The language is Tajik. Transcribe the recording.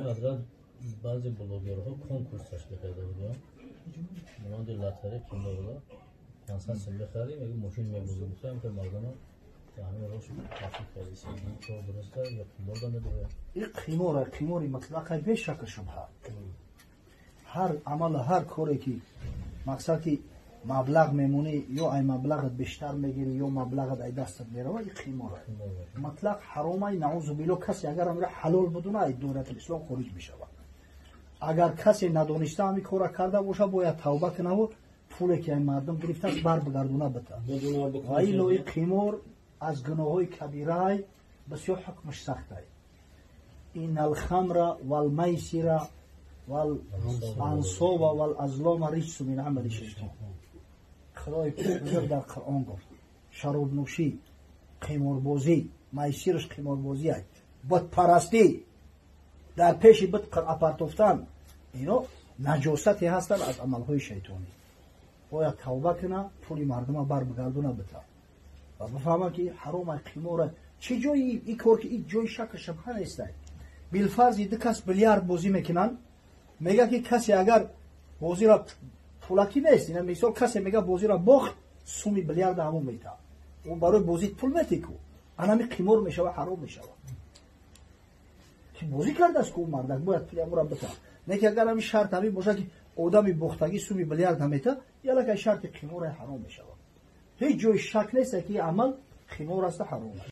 Ҳазрат, баъзе блогерҳо конкурс ташкил карда буданд, монанди лотаре, ки мебуда 500 сум бихарӣ, мегӯ мошин мебозӣ, гуфтам ки мардума ҳамин рош тафриқ кардисем. Кор дуруста ё қимор да медорад? Ин қимора, қимори мутлақа, бешаку шубҳа. Ҳар амал, ҳар коре ки мақсад ки маблағ мемонӣ, ё ай маблағат бештар мегирӣ, ё маблағат ай дастат меравад, ин қимора мутлақ ҳаромай, наузу билло. Касе агар амра ҳалол будуна, ай доиратул ислом хориҷ мешавад. Агар касе надониста ҳамин кора карда боша, бояд тавба кунаву пуле ки ай мардум гирифтааст, барбигардона бита. Ва илло ин қимор аз гуноҳҳои кабирай, бисёр ҳукмаш сахтай. Инна алхамра валмайсира вал-ансоба вал-азлома риҷсу мин амали шайтон. Худои бузург дар Қуръон гуфт: шаробнӯшӣ, қиморбозӣ, майсираш қиморбозӣ, бутпарастӣ, дар пеши бут қуръа партофтан, ино наҷосате ҳастанд аз амалҳои шайтонӣ. Бояд тавба куна, пули мардума барбигардона бита ва бифаҳма ки ҳаром ай, қимора. Чӣ ҷои ин кор ки ин ҷои шаку шубҳа нестай. Билфарзи ду кас билярд бозӣ мекунанд, мега ки касе агар бозиро, пулакӣ нест ина, мисол, касе мега бозиро бохт, суми билярда ҳамон мета. Ӯ барои бозӣ пул метику, анами қимор мешава, ҳаром мешава, ки бозӣ кардааст ку мардак, бояд пули ҳамонро бита. Не ки агар ҳамин шарт ҳамин бошад, ки одами бохтагӣ суми билярд намета, ялакай шарти қимора, ҳаром мешавад. Ҳеҷ ҷои шак нест, ки амал қимор аста, ҳаром аст.